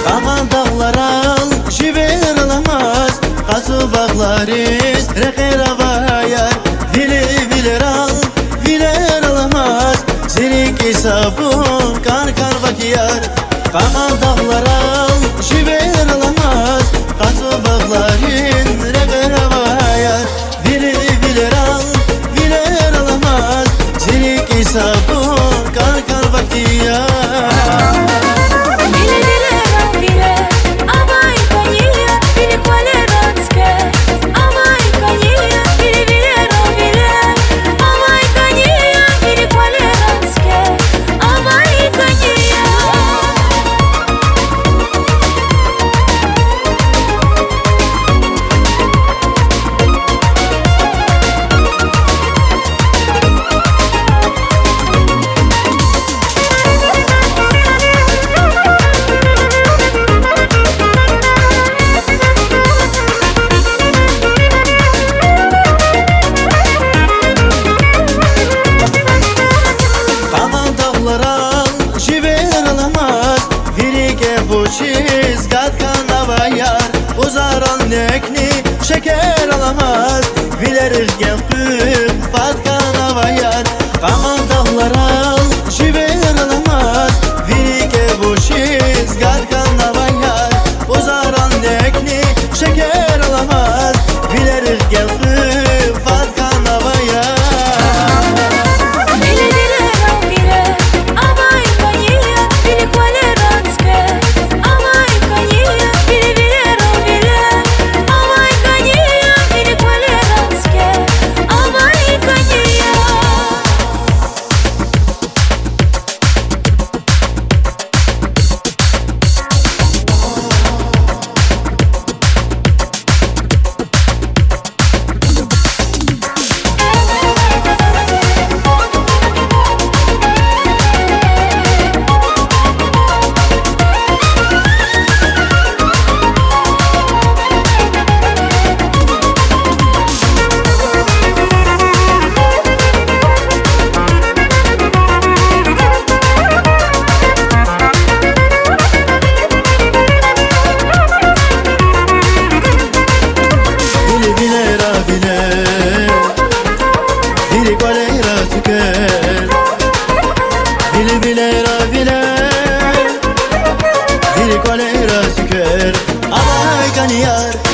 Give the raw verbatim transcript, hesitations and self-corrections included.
Къакъан дагъларал живер аламаз, къацу багълариз рекьер аваяр, вили вилерал вилер аламаз, зи рикӀи сабур кӀан-кӀан вакияр. Къакъан дагъларал живер аламаз, къацу багъларин рекьер аваяр, вили вилерал вилер аламаз, зи рикӀи сабур кӀан-кӀан вакияр. Вили вилерал вилер, авай кӀани я, вили кӀвалера цуьквер, авай кӀани я, вили вилерал вилер, авай кӀани я, вили кӀвалера цуьквер, авай кӀани я. Къакъан дагъларал живер аламаз, ви рикӀе вучиз гад хьанавай яр, пӀузаран некни шекер аламаз, вилерихъ гелкъуьгъ фад хьанавай яр. Къакъан дагъларал живер аламаз, ви рикӀе вучиз гад хьанавай яр, пӀузаран некни шекер аламаз, вилерихъ гелкъуьгъ фад хьанавай яр. Вили вилерал вилер, авай кӀани я, вили кӀвалера цуьквер, авай кӀани я, вили вилерал вилер, авай кӀани я, вили кӀвалера цуьквер, авай кӀани я. Вили вилера вилер, вили кӀвалера цуьквер, вили вилера вилер, вили кӀвалера цуьквер, авай кӀани яр.